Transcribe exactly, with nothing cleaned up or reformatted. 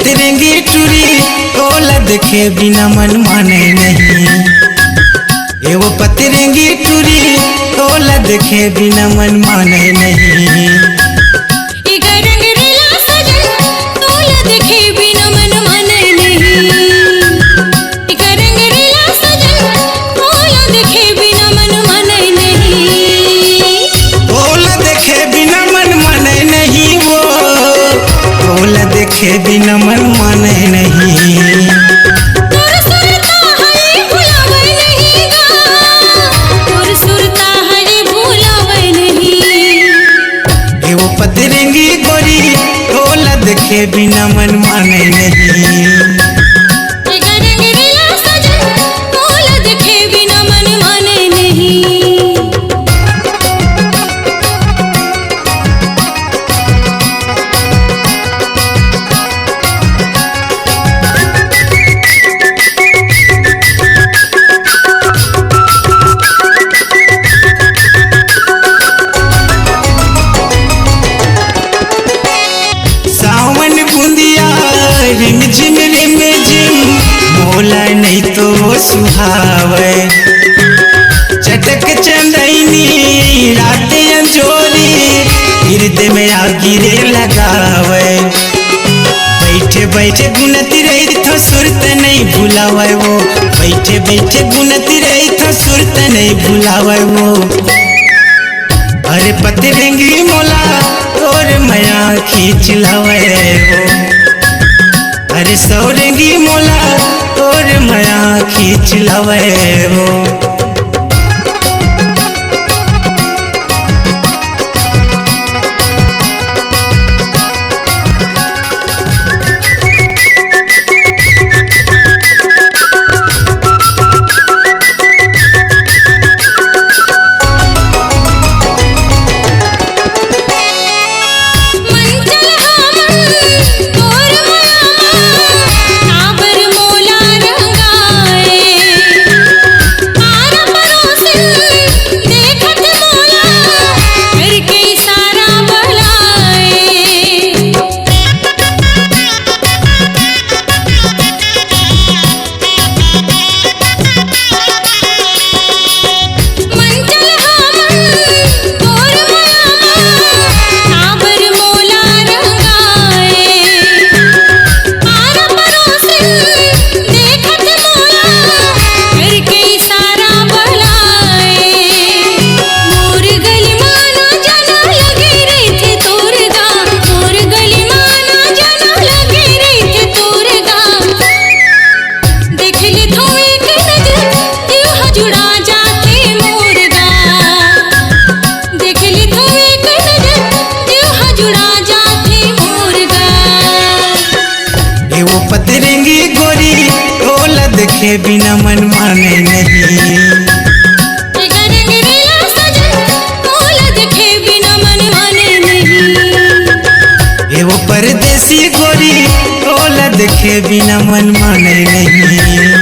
पतरंगी टूरी, तोला देखे बिना मन माने नहीं। ए वो पतरंगी टूरी, तोला देखे बिना मन माने नहीं। ए गरंग रेला सजन, तोला देखे बिना मन माने नहीं। ए गरंग रेला सजन, तोला देखे बिना मन माने नहीं। तोला देखे बिना मन माने नहीं वो, तोला देखे बिना मन माने नहीं। तोर सुरता हरे भुलावे नहीं गा, तोर सुरता हरे भुलावे नहीं। ए वो पतरंगी गोरी, तोला देखे बिना मन माने नहीं। ए गरंग रेला सजन, तोला देखे बिना मन माने नहीं। सावन बुंदिया रिमझिम रिमझिम, मोला नहीं तो सुहावे। चटक चंदैनी रात अंजोरी, हृदय में आगी रे लगावे। बैठे बैठे गुनती रही तो सुरत नहीं भुलावे वो, बैठे बैठे गुनती रही तो सुरत नहीं भुलावे वो। अरे पतरंगी मोला तोर मया खींच लावे वो, अरे सौरंगी मोला तोर मया खींच लावे वो। ए वो पतरंगी गोरी, तोला देखे बिना मन माने नहीं। ए वो परदेसी गोरी, तोला देखे बिना मन माने नहीं।